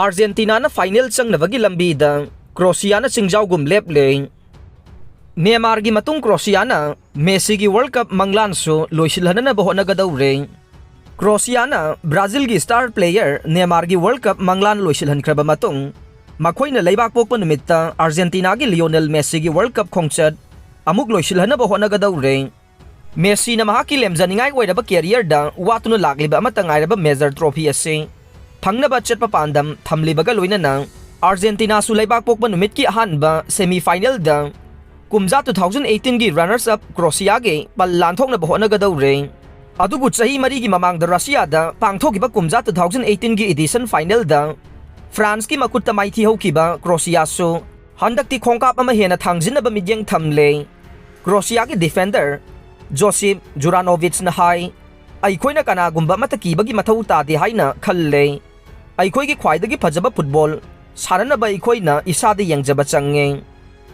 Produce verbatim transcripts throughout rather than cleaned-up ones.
ꯑꯥꯔꯖꯦꯟꯇꯤꯅꯥꯅ ꯐꯥꯏꯅꯦꯜ ꯆꯪꯅꯕꯒꯤ ꯂꯝꯕꯤꯗ ꯀ꯭ꯔꯣꯁꯤꯌꯥꯅ ꯆꯤꯡꯖꯥꯎꯒꯨꯝ ꯂꯦꯞꯂꯦ꯫ ꯅꯦꯃꯥꯔꯒꯤ ꯃꯇꯨꯡ ꯀ꯭ꯔꯣꯁꯤꯌꯥꯅ ꯃꯦꯁꯤꯒꯤ ꯋꯥꯔꯜꯗ ꯀꯞ ꯃꯪꯂꯥꯟꯁꯨ ꯂꯣꯏꯁꯤꯜꯍꯟꯅꯕ ꯍꯣꯠꯅꯒꯗꯧꯔꯦ꯫ ꯀ꯭ꯔꯣꯁꯤꯌꯥꯅ ꯕ꯭ꯔꯥꯖꯤꯜꯒꯤ ꯁ꯭ꯇꯥꯔ ꯄ꯭ꯂꯦꯌꯔ ꯅꯦꯃꯥꯔꯒꯤ ꯋꯥꯔꯜꯗ ꯀꯞ ꯃꯪꯂꯥꯟ ꯂꯣꯏꯁꯤꯜꯍꯟꯈ꯭ꯔꯕ ꯃꯇꯨꯡ, ꯃꯈꯣꯏꯅ ꯂꯩꯕꯥꯛ ꯄꯣꯛꯄ ꯅꯨꯃꯤꯠꯇ ꯑꯥꯔꯖꯦꯟꯇꯤꯅꯥꯒꯤ ꯂꯤꯑꯣꯅꯦꯜ ꯃꯦꯁꯤꯒꯤ ꯋꯥꯔꯜꯗ ꯀꯞ ꯈꯣꯡꯆꯠ ꯑꯃꯨꯛ ꯂꯣꯏꯁꯤꯜꯍꯟꯅꯕ ꯍꯣꯠꯅꯒꯗꯧꯔꯦ꯫ ꯃꯦꯁꯤꯅ ꯃꯍꯥꯛꯀꯤ ꯂꯦꯝꯖꯅꯤꯡꯉꯥꯏ ꯑꯣꯏꯔꯕ ꯀꯦꯔꯤꯌꯔꯗ ꯋꯥꯠꯇꯨꯅ ꯂꯥꯛꯂꯤꯕ ꯑꯃꯠꯇ ꯉꯥꯏꯔꯕ ꯃꯦꯖꯔ ꯇ꯭ꯔꯣꯐꯤ ꯑꯁꯤ ꯐꯪꯅꯕ ꯆꯦꯠꯄ ꯄꯥꯟꯗꯝ ꯊꯝꯂꯤꯕꯒ ꯂꯣꯏꯅꯅ, ꯑꯥꯔꯖꯦꯟꯇꯤꯅꯥꯁꯨ ꯂꯩꯕꯥꯛ ꯄꯣꯛꯄ ꯅꯨꯃꯤꯠꯀꯤ ꯑꯍꯥꯟꯕ ꯁꯦꯃꯤ ꯐꯥꯏꯅꯦꯜꯗ ꯀꯨꯝꯖꯥ two thousand eighteen ꯒꯤ ꯔꯅꯔꯁ ꯑꯞ ꯀ꯭ꯔꯣꯁꯤꯌꯥꯒꯤ ꯄꯜ ꯂꯥꯟꯊꯣꯛꯅꯕ ꯍꯣꯠꯅꯒꯗꯧꯔꯦ꯫ ꯑꯗꯨꯕꯨ ꯆꯍꯤ ꯃꯔꯤꯒꯤ ꯃꯃꯥꯡꯗ ꯔꯁꯤꯌꯥꯗ ꯄꯥꯡꯊꯣꯛꯈꯤꯕ ꯀꯨꯝꯖꯥ two thousand eighteen ꯒꯤ ꯏꯗꯤꯁꯟ ꯐꯥꯏꯅꯦꯜꯗ ꯐ꯭ꯔꯥꯟꯁꯀꯤ ꯃꯈꯨꯠꯇ ꯃꯥꯏꯊꯤꯍꯧꯈꯤꯕ ꯀ꯭ꯔꯣꯁꯤꯌꯥꯁꯨ ꯍꯟꯗꯛꯇꯤ ꯈꯣꯡꯀꯥꯞ ꯑꯃ ꯍꯦꯟꯅ ꯊꯥꯡꯖꯤꯟꯅꯕ ꯃꯤꯠꯌꯦꯡ ꯊꯝꯂꯦ꯫ ꯀ꯭ꯔꯣꯁꯤꯌꯥꯒꯤ ꯗꯤꯐꯦꯟꯗꯔ ꯖꯣꯁꯤꯞ ꯖꯨꯔꯥꯅꯣꯚꯤꯆꯅ ꯍꯥꯏ, "ꯑꯩꯈꯣꯏꯅ ꯀꯅꯥꯒꯨꯝꯕ ꯑꯃꯠꯇ ꯀꯤꯕꯒꯤ ꯃꯊꯧ ꯇꯥꯗꯦ ꯍꯥꯏꯅ ꯈꯜꯂꯦ꯫ ꯑꯩꯈꯣꯏꯒꯤ ꯈ꯭ꯋꯥꯏꯗꯒꯤ ꯐꯖꯕ ꯐꯨꯠꯕꯣꯜ ꯁꯥꯟꯅꯅꯕ ꯑꯩꯈꯣꯏꯅ ꯏꯁꯥꯗ ꯌꯦꯡꯖꯕ ꯆꯪꯉꯦ꯫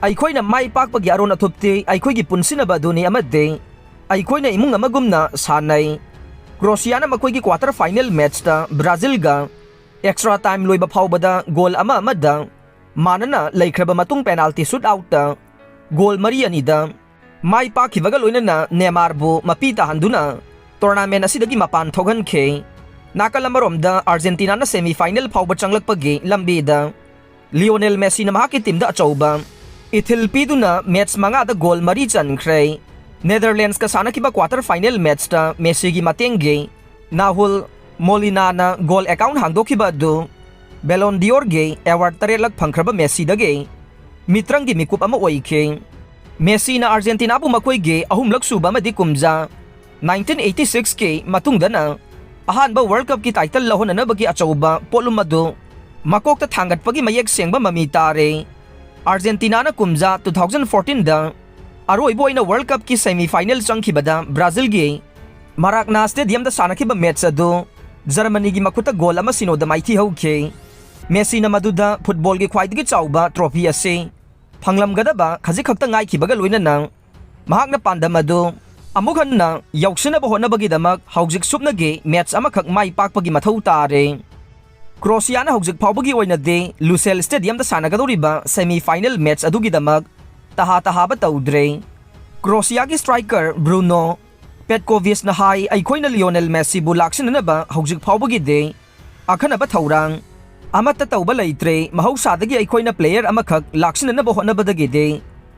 ꯑꯩꯈꯣꯏꯅ ꯃꯥꯏ ꯄꯥꯛꯄꯒꯤ ꯑꯔꯣꯟ ꯑꯊꯨꯞꯇꯤ ꯑꯩꯈꯣꯏꯒꯤ ꯄꯨꯟꯁꯤꯟꯅꯕ ꯑꯗꯨꯅꯤ ꯑꯃꯗꯤ ꯑꯩꯈꯣꯏꯅ ꯏꯃꯨꯡ ꯑꯃꯒꯨꯝꯅ ꯁꯥꯟꯅꯩ꯫" ꯀ꯭ꯔꯣꯁꯤꯌꯥꯅ ꯃꯈꯣꯏꯒꯤ ꯀ꯭ꯋꯥꯇꯔ ꯐꯥꯏꯅꯦꯜ ꯃꯦꯆꯇ ꯕ꯭ꯔꯥꯖꯤꯜꯒ ꯑꯦꯛꯁꯇ꯭ꯔꯥ ꯇꯥꯏꯝ ꯂꯣꯏꯕ ꯐꯥꯎꯕꯗ ꯒꯣꯜ ꯑꯃ ꯑꯃꯗ ꯃꯥꯟꯅꯅ ꯂꯩꯈ꯭ꯔꯕ ꯃꯇꯨꯡ ꯄꯦꯅꯥꯜꯇꯤ ꯁꯨꯠ ꯑꯥꯎꯠꯇ ꯒꯣꯜ ꯃꯔꯤ ꯑꯅꯤꯗ ꯃꯥꯏ ꯄꯥꯛꯈꯤꯕꯒ ꯂꯣꯏꯅꯅ ꯅꯦꯃꯥꯔꯕꯨ ꯃꯄꯤ ꯇꯥꯍꯟꯗꯨꯅ ꯇꯣꯔꯅꯥꯃꯦꯟ ꯑꯁꯤꯗꯒꯤ ꯃꯄꯥꯟ ꯊꯣꯛꯍꯟꯈꯤ꯫ ꯅꯥꯀꯜ ꯑꯃꯔꯣꯝꯗ ꯑꯥꯔꯖꯦꯟꯇꯤꯅꯥꯅ ꯁꯦꯃꯤ ꯐꯥꯏꯅꯦꯜ ꯐꯥꯎꯕ ꯆꯪꯂꯛꯄꯒꯤ ꯂꯝꯕꯤꯗ ꯂꯤꯑꯣꯅꯦꯜ ꯃꯦꯁꯤꯅ ꯃꯍꯥꯛꯀꯤ ꯇꯤꯝꯗ ꯑꯆꯧꯕ ꯏꯊꯤꯜ ꯄꯤꯗꯨꯅ ꯃꯦꯆ ꯃꯉꯥꯗ ꯒꯣꯜ ꯃꯔꯤ ꯆꯟꯈ꯭ꯔꯦ꯫ ꯅꯦꯗꯔꯂꯦꯟꯁꯀ ꯁꯥꯟꯅꯈꯤꯕ ꯀ꯭ꯋꯥꯇꯔ ꯐꯥꯏꯅꯦꯜ ꯃꯦꯆꯇ ꯃꯦꯁꯤꯒꯤ ꯃꯇꯦꯡꯒꯤ ꯅꯥꯍꯨꯜ ꯃꯣꯂꯤꯅꯥꯅ ꯒꯣꯜ ꯑꯦꯀꯥꯎꯟ ꯍꯥꯡꯗꯣꯛꯈꯤꯕ ꯑꯗꯨ ꯕꯦꯂꯣꯟ ꯗꯤꯑꯣꯔꯒꯤ ꯑꯦꯋꯥꯔꯗ ꯇꯔꯦꯠꯂꯛ ꯐꯪꯈ꯭ꯔꯕ ꯃꯦꯁꯤꯗꯒꯤ ꯃꯤꯇ꯭ꯔꯪꯒꯤ ꯃꯤꯀꯨꯞ ꯑꯃ ꯑꯣꯏꯈꯤ꯫ ꯃꯦꯁꯤꯅ ꯑꯥꯔꯖꯦꯟꯇꯤꯅꯥꯕꯨ ꯃꯈꯣꯏꯒꯤ ꯑꯍꯨꯝꯂꯛ ꯁꯨꯕ ꯑꯃꯗꯤ ꯀꯨꯝꯖꯥ nineteen eighty six ꯀꯤ ꯃꯇꯨꯡꯗꯅ ꯑꯍꯥꯟꯕ ꯋꯥꯔꯜꯗ ꯀꯞꯀꯤ ꯇꯥꯏꯇꯜ ꯂꯧꯍꯟꯅꯅꯕꯒꯤ ꯑꯆꯧꯕ ꯄꯣꯠꯂꯨꯝ ꯑꯗꯨ ꯃꯀꯣꯛꯇ ꯊꯥꯡꯒꯠꯄꯒꯤ ꯃꯌꯦꯛ ꯁꯦꯡꯕ ꯃꯃꯤ ꯇꯥꯔꯦ꯫ ꯑꯥꯔꯖꯦꯟꯇꯤꯅꯥꯅ ꯀꯨꯝꯖꯥ two thousand fourteen ꯗ ꯑꯔꯣꯏꯕ ꯑꯣꯏꯅ ꯋꯥꯔꯜꯗ ꯀꯞꯀꯤ ꯁꯦꯃꯤ ꯐꯥꯏꯅꯦꯜ ꯆꯪꯈꯤꯕꯗ ꯕ꯭ꯔꯥꯖꯤꯜꯒꯤ ꯃꯔꯥꯛꯅꯥ ꯁ꯭ꯇꯦꯗꯤꯌꯝꯗ ꯁꯥꯟꯅꯈꯤꯕ ꯃꯦꯆ ꯑꯗꯨ ꯖꯔꯃꯅꯤꯒꯤ ꯃꯈꯨꯠꯇ ꯒꯣꯜ ꯑꯃ ꯁꯤꯅꯣꯗ ꯃꯥꯏꯊꯤꯍꯧꯈꯤ꯫ ꯃꯦꯁꯤꯅ ꯃꯗꯨꯗ ꯐꯨꯠꯕꯣꯜꯒꯤ ꯈ꯭ꯋꯥꯏꯗꯒꯤ ꯆꯥꯎꯕ ꯇ꯭ꯔꯣꯐꯤ ꯑꯁꯤ ꯐꯪꯂꯝꯒꯗꯕ ꯈꯖꯤꯛ ꯈꯛꯇ ꯉꯥꯏꯈꯤꯕꯒ ꯂꯣꯏꯅꯅ ꯃꯍꯥꯛꯅ ꯄꯥꯟꯗꯝ ꯑꯗꯨ ꯑꯃꯨꯛ ꯍꯟꯅ ꯌꯧꯁꯤꯟꯅꯕ ꯍꯣꯠꯅꯕꯒꯤꯗꯃꯛ ꯍꯧꯖꯤꯛ ꯁꯨꯞꯅꯒꯤ ꯃꯦꯆ ꯑꯃꯈꯛ ꯃꯥꯏ ꯄꯥꯛꯄꯒꯤ ꯃꯊꯧ ꯇꯥꯔꯦ꯫ ꯀ꯭ꯔꯣꯁꯤꯌꯥꯅ ꯍꯧꯖꯤꯛ ꯐꯥꯎꯕꯒꯤ ꯑꯣꯏꯅꯗꯤ ꯂꯨꯁꯦꯜ ꯁ꯭ꯇꯦꯗꯤꯌꯝꯗ ꯁꯥꯟꯅꯒꯗꯧꯔꯤꯕ ꯁꯦꯃꯤ ꯐꯥꯏꯅꯦꯜ ꯃꯦꯠꯆ ꯑꯗꯨꯒꯤꯗꯃꯛ ꯇꯍꯥ ꯇꯍꯥꯕ ꯇꯧꯗ꯭ꯔꯦ꯫ ꯀ꯭ꯔꯣꯁꯤꯌꯥꯒꯤ ꯁ꯭ꯇ꯭ꯔꯥꯏꯀꯔ ꯕ꯭ꯔꯨꯅꯣ ꯄꯦꯠꯀꯣꯚꯤꯁꯅ ꯍꯥꯏ, "ꯑꯩꯈꯣꯏꯅ ꯂꯤꯑꯣꯅꯦꯜ ꯃꯦꯁꯤꯕꯨ ꯂꯥꯛꯁꯤꯟꯅꯅꯕ ꯍꯧꯖꯤꯛ ꯐꯥꯎꯕꯒꯤꯗꯤ ꯑꯈꯟꯅꯕ ꯊꯧꯔꯥꯡ ꯑꯃꯠꯇ ꯇꯧꯕ ꯂꯩꯇ꯭ꯔꯦ꯫ ꯃꯍꯧꯁꯥꯗꯒꯤ ꯑꯩꯈꯣꯏꯅ ꯄ꯭ꯂꯦꯌꯔ ꯑꯃꯈꯛ ꯂꯥꯛꯁꯤꯟꯅꯅꯕ ꯍꯣꯠꯅꯕꯗꯒꯤꯗꯤ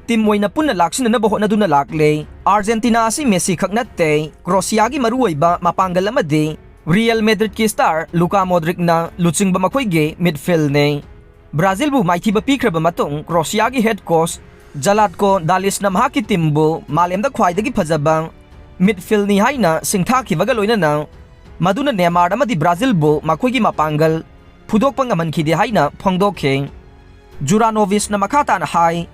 ꯇꯤꯝ ꯑꯣꯏꯅ ꯄꯨꯟꯅ ꯂꯥꯛꯁꯤꯟꯅꯅꯕ ꯍꯣꯠꯅꯗꯨꯅ ꯂꯥꯛꯂꯦ꯫ ꯑꯥꯔꯖꯦꯟꯇꯤꯅꯥ ꯑꯁꯤ ꯃꯦꯁꯤ ꯈꯛ ꯅꯠꯇꯦ, ꯀ꯭ꯔꯣꯁꯤꯌꯥꯒꯤ ꯃꯔꯨꯑꯣꯏꯕ ꯃꯄꯥꯡꯒꯜ ꯑꯃꯗꯤ ꯔꯤꯌꯦꯜ ꯃꯦꯗ꯭ꯔꯤꯗꯀꯤ ꯁ꯭ꯇꯥꯔ ꯂꯨꯀꯥ ꯃꯣꯗ꯭ꯔꯤꯛꯅ ꯂꯨꯆꯤꯡꯕ ꯃꯈꯣꯏꯒꯤ ꯃꯤꯗꯐꯤꯜꯗꯅꯤ꯫" ꯕ꯭ꯔꯥꯖꯤꯜꯕꯨ ꯃꯥꯏꯊꯤꯕ ꯄꯤꯈ꯭ꯔꯕ ꯃꯇꯨꯡ, ꯀ꯭ꯔꯣꯁꯤꯌꯥꯒꯤ ꯍꯦꯗ ꯀꯣꯆ ꯖꯂꯥꯠꯀꯣ ꯗꯥꯂꯤꯁꯅ ꯃꯍꯥꯛꯀꯤ ꯇꯤꯝꯕꯨ ꯃꯥꯂꯦꯝꯗ ꯈ꯭ꯋꯥꯏꯗꯒꯤ ꯐꯖꯕ ꯃꯤꯗꯐꯤꯜꯗꯅꯤ ꯍꯥꯏꯅ ꯁꯤꯡꯊꯥꯈꯤꯕꯒ ꯂꯣꯏꯅꯅ, ꯃꯗꯨꯅ ꯅꯦꯃꯥꯔ ꯑꯃꯗꯤ ꯕ꯭ꯔꯥꯖꯤꯜꯕꯨ ꯃꯈꯣꯏꯒꯤ ꯃꯄꯥꯡꯒꯜ ꯐꯨꯗꯣꯛꯄ ꯉꯝꯍꯟꯈꯤꯗꯦ ꯍꯥꯏꯅ ꯐꯣꯡꯗꯣꯛꯈꯤ꯫ ꯖꯨꯔꯥꯅꯣꯚꯤꯁꯅ ꯃꯈꯥ ꯇꯥꯅ ꯍꯥꯏ,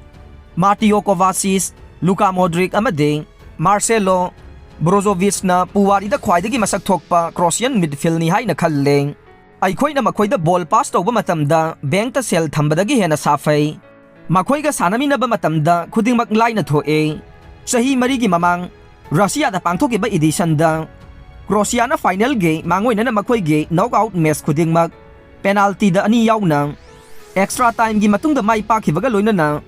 "ꯃꯥꯔꯇꯤꯌꯣ ꯀꯣꯚꯥꯁꯤꯁ, ꯂꯨꯀꯥ ꯃꯣꯗ꯭ꯔꯤꯛ ꯑꯃꯗꯤ ꯃꯥꯔꯁꯦꯂꯣ ꯕ꯭ꯔꯣꯖꯣꯚꯤꯁꯅ ꯄꯨꯋꯥꯔꯤꯗ ꯈ꯭ꯋꯥꯏꯗꯒꯤ ꯃꯁꯛ ꯊꯣꯛꯄ ꯀ꯭ꯔꯣꯁꯤꯌꯟ ꯃꯤꯗꯐꯤꯜꯗꯅꯤ ꯍꯥꯏꯅ ꯈꯜꯂꯦ꯫ ꯑꯩꯈꯣꯏꯅ ꯃꯈꯣꯏꯗ ꯕꯣꯜ ꯄꯥꯁ ꯇꯧꯕ ꯃꯇꯝꯗ ꯕꯦꯡꯛꯇ ꯁꯦꯜ ꯊꯝꯕꯗꯒꯤ ꯍꯦꯟꯅ ꯁꯥꯐꯩ꯫ ꯃꯈꯣꯏꯒ ꯁꯥꯟꯅꯃꯤꯟꯅꯕ ꯃꯇꯝꯗ ꯈꯨꯗꯤꯡꯃꯛ ꯂꯥꯏꯅ ꯊꯣꯛꯏ꯫ ꯆꯍꯤ ꯃꯔꯤꯒꯤ ꯃꯃꯥꯡ ꯔꯁꯤꯌꯥꯗ ꯄꯥꯡꯊꯣꯛꯈꯤꯕ ꯏꯗꯤꯁꯟꯗ ꯀ꯭ꯔꯣꯁꯤꯌꯥꯅ ꯐꯥꯏꯅꯦꯜꯒꯤ ꯃꯥꯡꯑꯣꯏꯅꯅ ꯃꯈꯣꯏꯒꯤ ꯅꯣꯛꯑꯥꯎꯠ ꯃꯦꯆ ꯈꯨꯗꯤꯡꯃꯛ ꯄꯦꯅꯥꯜꯇꯤꯗ ꯑꯅꯤ ꯌꯥꯎꯅ ꯑꯦꯛꯁꯇ꯭ꯔꯥ ꯇꯥꯏꯝꯒꯤ ꯃꯇꯨꯡꯗ ꯃꯥꯏ ꯄꯥꯛꯈꯤꯕꯒ ꯂꯣꯏꯅꯅ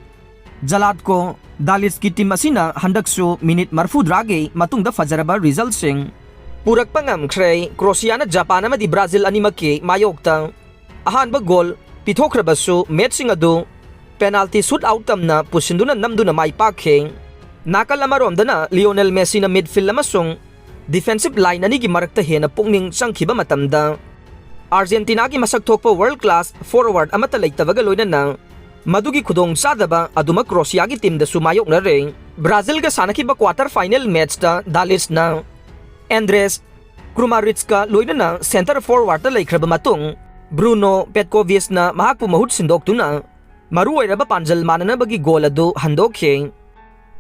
ꯖꯂꯥꯠꯀꯣ ꯗꯥꯂꯤꯁꯀꯤ ꯇꯤꯝ ꯑꯁꯤꯅ ꯍꯟꯗꯛꯁꯨ ꯃꯤꯅꯤꯠ ꯃꯔꯤꯐꯨꯇꯔꯥꯒꯤ ꯃꯇꯨꯡꯗ ꯐꯖꯔꯕ ꯔꯤꯖꯜꯠꯁꯤꯡ ꯄꯨꯔꯛꯄ ꯉꯝꯈ꯭ꯔꯦ꯫ ꯀ꯭ꯔꯣꯁꯤꯌꯥꯅ ꯖꯄꯥꯟ ꯑꯃꯗꯤ ꯕ꯭ꯔꯥꯖꯤꯜ ꯑꯅꯤꯃꯛꯀꯤ ꯃꯥꯌꯣꯛꯇ ꯑꯍꯥꯟꯕ ꯒꯣꯜ ꯄꯤꯊꯣꯛꯈ꯭ꯔꯕꯁꯨ, ꯃꯦꯆꯁꯤꯡ ꯑꯗꯨ ꯄꯦꯅꯥꯜꯇꯤ ꯁꯨꯠ ꯑꯥꯎꯠ ꯇꯝꯅ ꯄꯨꯁꯤꯟꯗꯨꯅ ꯅꯝꯗꯨꯅ ꯃꯥꯏ ꯄꯥꯛꯈꯤ꯫ ꯅꯥꯀꯜ ꯑꯃꯔꯣꯝꯗꯅ ꯂꯤꯑꯣꯅꯦꯜ ꯃꯦꯁꯤꯅ ꯃꯤꯗꯐꯤꯜꯗ ꯑꯃꯁꯨꯡ ꯗꯤꯐꯦꯟꯁꯤꯞ ꯂꯥꯏꯟ ꯑꯅꯤꯒꯤ ꯃꯔꯛꯇ ꯍꯦꯟꯅ ꯄꯨꯛꯅꯤꯡ ꯆꯪꯈꯤꯕ ꯃꯇꯝꯗ, ꯑꯥꯔꯖꯦꯟꯇꯤꯅꯥꯒꯤ ꯃꯁꯛ ꯊꯣꯛꯄ ꯋꯥꯔꯜꯗ ꯀ꯭ꯂꯥꯁ ꯐꯣꯔꯋꯥꯔꯗ ꯑꯃꯠꯇ ꯂꯩꯇꯕꯒ ꯂꯣꯏꯅꯅ ꯃꯗꯨꯒꯤ ꯈꯨꯗꯣꯡꯆꯥꯗꯕ ꯑꯗꯨꯃꯛ ꯀ꯭ꯔꯣꯁꯤꯌꯥꯒꯤ ꯇꯤꯝꯗꯁꯨ ꯃꯥꯌꯣꯛꯅꯔꯦ꯫ ꯕ꯭ꯔꯥꯖꯤꯜꯒ ꯁꯥꯟꯅꯈꯤꯕ ꯀ꯭ꯋꯥꯇꯔ ꯐꯥꯏꯅꯦꯜ ꯃꯦꯆꯇ ꯗꯥꯂꯤꯁꯅ ꯑꯦꯟꯗ꯭ꯔꯦꯁ ꯀ꯭ꯔꯨꯃꯥꯔꯤꯠꯁꯀ ꯂꯣꯏꯅꯅ ꯁꯦꯟꯇꯔ ꯐꯣꯔꯋꯥꯔꯗꯇ ꯂꯩꯈ꯭ꯔꯕ ꯃꯇꯨꯡ, ꯕ꯭ꯔꯨꯅꯣ ꯄꯦꯠꯀꯣꯚꯤꯁꯅ ꯃꯍꯥꯛꯄꯨ ꯃꯍꯨꯠ ꯁꯤꯟꯗꯣꯛꯇꯨꯅ ꯃꯔꯨꯑꯣꯏꯔꯕ ꯄꯥꯟꯖꯜ ꯃꯥꯟꯅꯅꯕꯒꯤ ꯒꯣꯜ ꯑꯗꯨ ꯍꯟꯗꯣꯛꯈꯤ꯫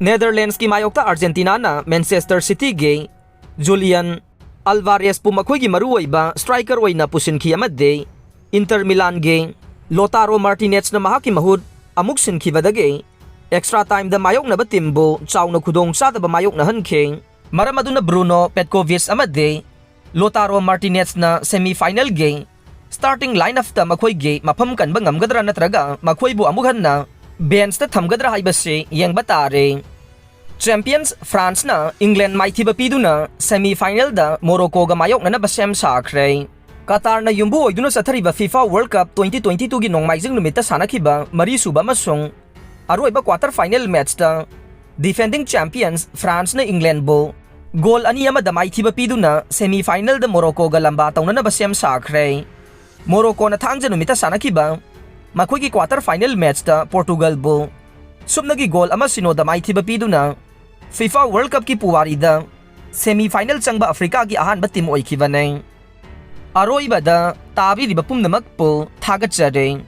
ꯅꯦꯗꯔꯂꯦꯟꯁꯀꯤ ꯃꯥꯌꯣꯛꯇ ꯑꯥꯔꯖꯦꯟꯇꯤꯅꯥꯅ ꯃꯦꯟꯆꯦꯁꯇꯔ ꯁꯤꯇꯤꯒꯤ ꯖꯨꯂꯤꯌꯟ ꯑꯜꯚꯥꯔꯦꯁꯄꯨ ꯃꯈꯣꯏꯒꯤ ꯃꯔꯨꯑꯣꯏꯕ ꯁ꯭ꯇ꯭ꯔꯥꯏꯀꯔ ꯑꯣꯏꯅ ꯄꯨꯁꯤꯟꯈꯤ ꯑꯃꯗꯤ ꯏꯟꯇꯔ ꯃꯤꯂꯥꯟꯒꯤ ꯂꯣꯇꯥꯔꯣ ꯃꯥꯔꯇꯤꯅꯦꯖꯅ ꯃꯍꯥꯛꯀꯤ ꯃꯍꯨꯠ ꯑꯃꯨꯛ ꯁꯤꯟꯈꯤꯕꯗꯒꯤ ꯑꯦꯛꯁꯇ꯭ꯔꯥ ꯇꯥꯏꯝꯗ ꯃꯥꯌꯣꯛꯅꯕ ꯇꯤꯝꯕꯨ ꯆꯥꯎꯅ ꯈꯨꯗꯣꯡꯆꯥꯗꯕ ꯃꯥꯌꯣꯛꯅꯍꯟꯈꯤ꯫ ꯃꯔꯝ ꯑꯗꯨꯅ ꯕ꯭ꯔꯨꯅꯣ ꯄꯦꯠꯀꯣꯚꯤꯆ ꯑꯃꯗꯤ ꯂꯣꯇꯥꯔꯣ ꯃꯥꯔꯇꯤꯅꯦꯖꯅ ꯁꯦꯃꯤ ꯐꯥꯏꯅꯦꯜꯒꯤ Starting line-up-ꯇ ꯃꯈꯣꯏꯒꯤ ꯃꯐꯝ ꯀꯟꯕ ꯉꯝꯒꯗ꯭ꯔꯥ ꯅꯠꯇ꯭ꯔꯒ ꯃꯈꯣꯏꯕꯨ ꯑꯃꯨꯛ ꯍꯟꯅ bench-ꯇ ꯊꯝꯒꯗ꯭ꯔꯥ ꯍꯥꯏꯕꯁꯤ ꯌꯦꯡꯕ ꯇꯥꯔꯦ꯫ Champions France-ꯅ England ꯃꯥꯏꯊꯤꯕ ꯄꯤꯗꯨꯅ semi-final-ꯗ Morocco-ꯒ ꯃꯥꯌꯣꯛꯅꯅꯕ ꯁꯦꯝ ꯁꯥꯈ꯭ꯔꯦ꯫ ꯀꯇꯥꯔꯅ ꯌꯨꯝꯕꯨ ꯑꯣꯏꯗꯨꯅ ꯆꯠꯊꯔꯤꯕ FIFA World Cup twenty twenty-two-ꯒꯤ ꯅꯣꯡꯃꯥꯏꯖꯤꯡ ꯅꯨꯃꯤꯠꯇ ꯁꯥꯟꯅꯈꯤꯕ ꯃꯔꯤꯁꯨꯕ ꯑꯃꯁꯨꯡ ꯑꯔꯣꯏꯕ quarter final match-ꯇ defending champions France-ꯅ England-ꯕꯨ goal ꯑꯅꯤ ꯑꯃꯗ ꯃꯥꯏꯊꯤꯕ ꯄꯤꯗꯨꯅ semi-final-ꯗ Morocco-ꯒ ꯂꯝꯕꯥ ꯇꯧꯅꯅꯕ ꯁꯦꯝ ꯁꯥꯈ꯭ꯔꯦ꯫ Morocco-ꯅ ꯊꯥꯡꯖ ꯅꯨꯃꯤꯠꯇ ꯁꯥꯟꯅꯈꯤꯕ ꯃꯈꯣꯏꯒꯤ quarter final match-ꯇ Portugal-ꯕꯨ ꯁꯨꯞꯅꯒꯤ goal ꯑꯃ ꯁꯤꯅꯣꯗ ꯃꯥꯏꯊꯤꯕ ꯄꯤꯗꯨꯅ FIFA World Cup-ꯀꯤ ꯄꯨꯋꯥꯔꯤꯗ semi-final ꯆꯪꯕ ꯑꯐ꯭ꯔꯤꯀꯥꯒꯤ ꯑꯍꯥꯟꯕ team ꯑꯣꯏꯈꯤꯕꯅꯤ꯫ ꯑꯔꯣꯏꯕꯗ ꯇꯥꯕꯤꯔꯤꯕ ꯄꯨꯝꯅꯃꯛꯄꯨ ꯊꯥꯒꯠꯆꯔꯤ꯫